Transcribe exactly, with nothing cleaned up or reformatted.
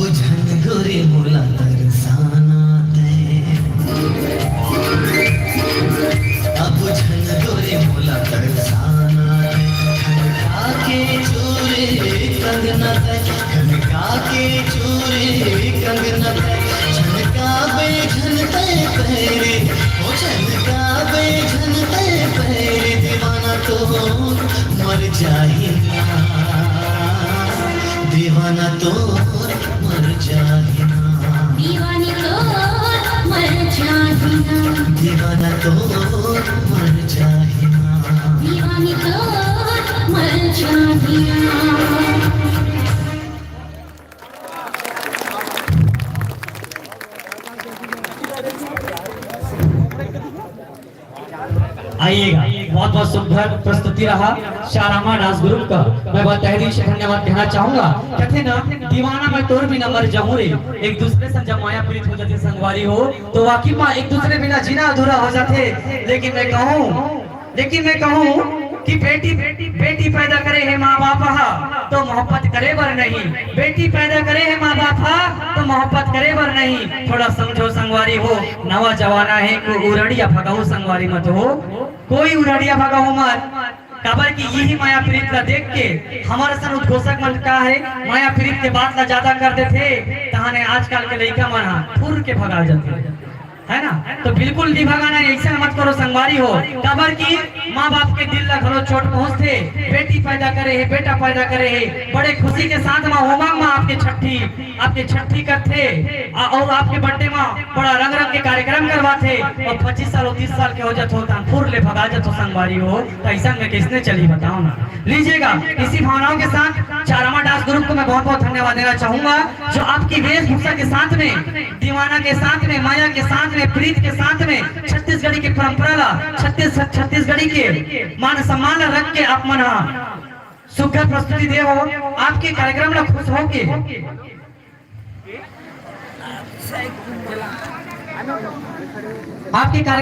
झन गोरे मोला तरसाना तैं, अब झन गोरे मोला तरसाना तैं। खनका के चूरे कंगना तैं, खनका के चूरे कंगना तैं। झनकाबे झन तैं पैरे, ओ झनकाबे झन तैं पैरे। दीवाना तो मर जाही ना, दीवाना तो मर जाही ना। दीवानी तो मर जाही ना। दीवाना तो मर जाही ना। दीवानी तो मर जाही ना। आइएगा, बहुत बहुत सुंदर प्रस्तुति रहा चारामा डांस ग्रुप का। मैं बहुत तहे दिल से धन्यवाद कहना चाहूंगा। कहते ना, दीवाना मैं तोर बिना मर जाऊं रे। एक दूसरे से जब माया प्रीत हो जाती संगवारी हो, तो वाकई में एक दूसरे बिना जीना अधूरा हो जाते। लेकिन मैं कहूँ, लेकिन मैं कहूँ कि बेटी, बेटी पैदा करे हे माँ बाप हा, तो मोहब्बत करे बर नहीं। बेटी पैदा करे हे माँ बाप हा, तो मोहब्बत करे बर नहीं। थोड़ा समझो संगवारी हो, नवा जमाना हे, को उरड़िया भगाऊ संगवारी मत हो, कोई उरड़िया भगाऊ मत। काबर कि यही माया प्रीत ला देख के हमर असन उद्घोषक मन का है, माया प्रीत के बात ला ज्यादा कर देथे, तहाने आजकल के लइका मन हा फुर के भगा जाथे, है ना? तो बिल्कुल नहीं भगाना है, ऐसा मत करो संगवारी हो। काबर कि माँ बाप के दिल ला घलो चोट पहुँचथे। बेटी पैदा करे हे, बेटा पैदा करे हे, बड़े खुशी के साथ माँ उमंग माँ आपके छठी, आपके छठी करथे, आ, और आपके बर्थडे माँ बड़ा रंग रंग के कार्यक्रम करवाथे, और पच्चीस साल और तीस साल के हो जात हो, तहान फुर ले भगा जात हो संगवारी हो। तो ऐसा में किसने चली, बताओ ना। लीजिएगा, इसी भावनाओं के साथ चारामा डांस ग्रुप को मैं बहुत बहुत धन्यवाद देना चाहूंगा, जो आपकी वेशभूषा के साथ में, दीवाना के साथ में, माया के साथ में, प्रीत के साथ में छत्तीसगढ़ी की परंपरा ला, छत्तीस छत्तीसगढ़ी के मान सम्मान ला रख के आप मन हा सुघर प्रस्तुति दे हो। आपके कार्यक्रम ला खुश होके, आपके कार्यक्रम